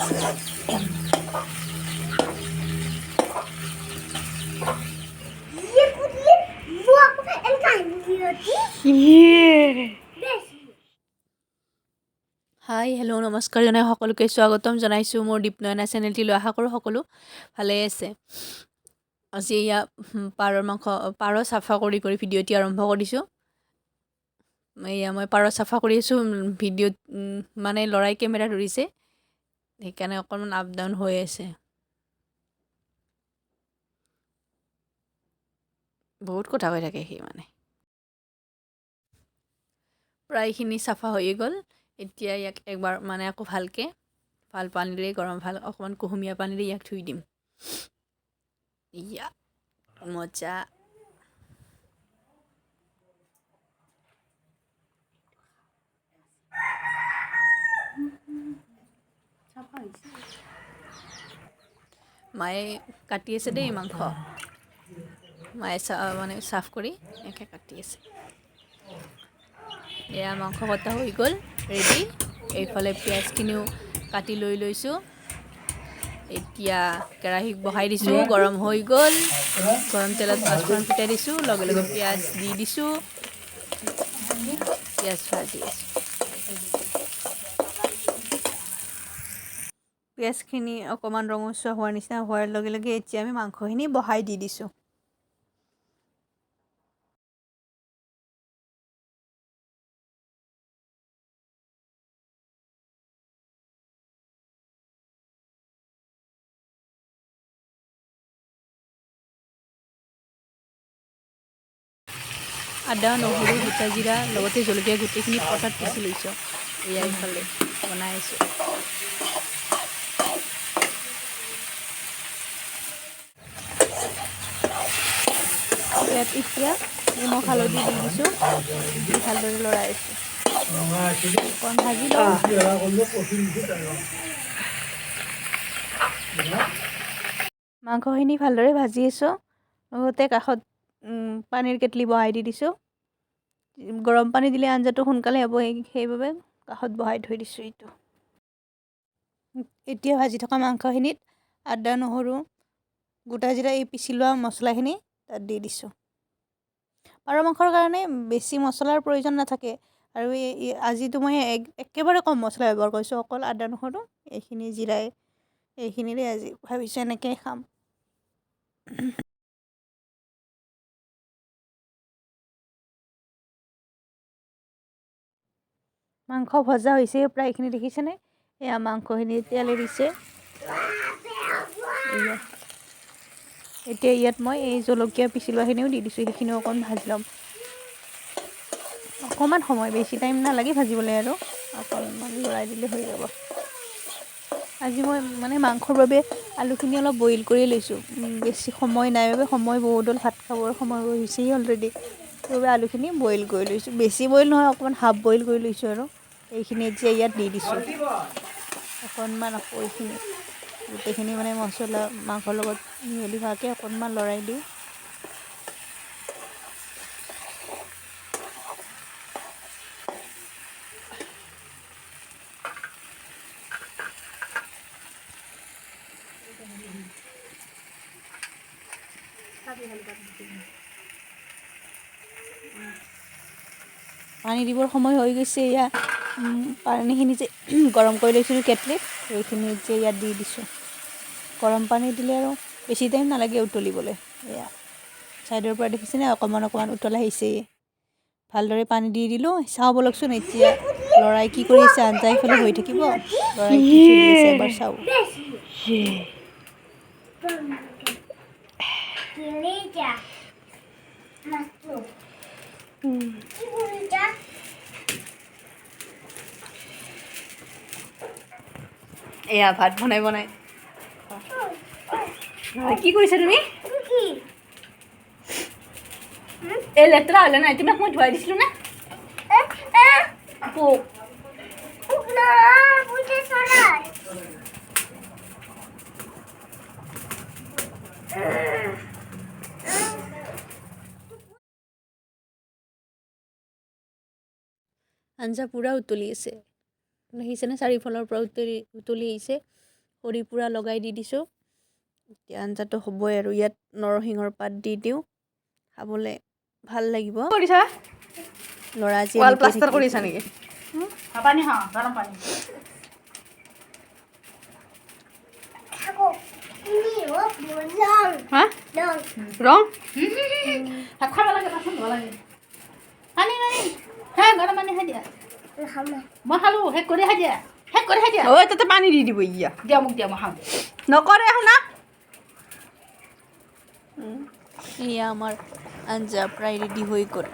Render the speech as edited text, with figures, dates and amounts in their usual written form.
Hi hello' নমস্কাৰ জনাই সকলোকে স্বাগতম জনাইছোঁ মোৰ দীপনয়না চেনেলটিলৈ। আশা কৰোঁ সকলো ভালেই আছে। আজি এয়া পাৰৰ মাংস, পাৰ চাফা কৰি কৰি ভিডিঅ'টি আৰম্ভ কৰিছোঁ। এয়া মই পাৰ চাফা কৰি আছোঁ ভিডিঅ'ত, মানে ল'ৰাই কেমেৰা ধৰিছে, সেইকাৰণে অকণমান আপ ডাউন হৈ আছে। বহুত কথা কৈ থাকে সি। মানে প্ৰায়খিনি চাফা হৈয়ে গ'ল। এতিয়া ইয়াক একবাৰ মানে আকৌ ভালকৈ ভাল পানীৰে, গৰম ভাল অকণমান কুহুমীয়া পানীৰে ইয়াক ধুই দিম। ইয়া মজা। মায়ে কাটি আছে দেই মাংস। মায়ে মানে চাফ কৰি এনেকৈ কাটি আছে। এয়া মাংস কটা হৈ গ'ল, ৰেডি। এইফালে পিঁয়াজখিনিও কাটি লৈ লৈছোঁ। এতিয়া কেৰাহী বহাই দিছোঁ, গৰম হৈ গ'ল। গৰম তেলত পাঁচফোৰণ ফুটাই দিছোঁ, লগে লগে পিঁয়াজ দি দিছোঁ। পিঁয়াজ ভাজি আছোঁ। পিঁয়াজখিনি অকণমান ৰঙচুৱা হোৱাৰ নিচিনা হোৱাৰ লগে লগে এতিয়া আমি মাংসখিনি বহাই দি দিছোঁ। আদা, নহৰু, গোটা জিৰা, লগতে জলকীয়া গোটেইখিনি পটাত পিচি লৈছোঁ। এয়া ইফালে বনাই আছোঁ। ইয়াত এতিয়া নিমখ হালধি দি দিছোঁ, দি ভালদৰে লৰাই আছোঁ। অকণ ভাজি লওঁ। মাংসখিনি ভালদৰে ভাজি আছোঁ। লগতে কাষত পানীৰ কেটলি বহাই দি দিছোঁ। গৰম পানী দিলে আঞ্জাটো সোনকালে হ'ব, সেইবাবে কাষত বহাই থৈ দিছোঁ এইটো। এতিয়া ভাজি থকা মাংসখিনিত আদা, নহৰু, গোটা জিৰা, এই পিচি লোৱা মছলাখিনি তাত দি দিছোঁ। পাৰ মাংসৰ কাৰণে বেছি মছলাৰ প্ৰয়োজন নাথাকে। আৰু এই আজিতো মই একেবাৰে কম মছলা ব্যৱহাৰ কৰিছোঁ, অকল আদা, নহৰু, এইখিনি জিৰাই, এইখিনিৰে আজি ভাবিছোঁ এনেকৈয়ে খাম। মাংস ভজা হৈছে প্ৰায়খিনি, দেখিছেনে? এয়া মাংসখিনি তেল এৰিছে। এয়া এতিয়া ইয়াত মই এই জলকীয়া পিচি লোৱাখিনিও দি দিছোঁ, সেইখিনিও অকণ ভাজি ল'ম। অকণমান সময়, বেছি টাইম নালাগে ভাজিবলৈ, আৰু অকণমান লৰাই দিলে হৈ যাব। আজি মই মানে মাংসৰ বাবে আলুখিনি অলপ বইল কৰি লৈছোঁ। বেছি সময় নাই বাবে, সময় বহুত হ'ল, ভাত খাবৰ সময় হৈছেই অলৰেডি। সেইবাবে আলুখিনি বইল কৰি লৈছোঁ। বেছি বইল নহয়, অকণমান হাফ বইল কৰি লৈছোঁ। আৰু এইখিনি এতিয়া ইয়াত দি দিছোঁ। অকণমান আকৌ এইখিনি গোটেইখিনি মানে মছলা মাংসৰ লগত মিহলি হোৱাকৈ অকণমান লৰাই দিওঁ। পানী দিবৰ সময় হৈ গৈছে। এয়া পানীখিনি যে গৰম কৰি লৈছিলোঁ কেটলিত, সেইখিনি যে ইয়াত দি দিছোঁ। গৰম পানী দিলে আৰু বেছি টাইম নালাগে উতলিবলৈ। এয়া ছাইডৰ পৰা দেখিছেনে অকণমান অকণমান উতল আহিছে। ভালদৰে পানী দি দিলোঁ। চাওঁ ব'লকচোন এতিয়া ল'ৰাই কি কৰি আছে। আঞ্জা ইফালে হৈ থাকিব, ল'ৰাই কি খেলি আছে এবাৰ চাওঁ। এয়া ভাত বনাই বনাই কি কৰিছা তুমি? এই লেতেৰা হ'লে নাই, তোমাক মই ধুৱাই দিছিলোঁ নে? পোক আঞ্জা পূৰা উতলি আছে, দেখিছেনে? চাৰিওফালৰ পৰা উতলি উতলি আহিছে। খৰি পূৰা লগাই দি দিছোঁ। এতিয়া আঞ্জাটো হ'বই আৰু। ইয়াত নৰসিংহৰ পাত দি দিওঁ, খাবলৈ ভাল লাগিব। কৰিছা? ল'ৰা আজি ৱাল এনেকেই প্লাষ্টাৰ থাকিল। কৰিছা নেকি? পানী খাওঁ, গৰম পানী। হা, ৰং। ভাত খাব লাগে, বাচন ধুব লাগে। পানী, পানী হে, গৰম পানী খাই দিয়া। মই খালোঁ, শেষ কৰি খাই দিয়া, শেষ কৰি খাই দিয়া। ঐ, তাতে পানী দি দিব ইয়া। দিয়া, মোক দিয়া, মই খাওঁ। নকৰে শুনা। এয়া আমাৰ আঞ্জা প্ৰায় ৰেডি হৈ গ'ল।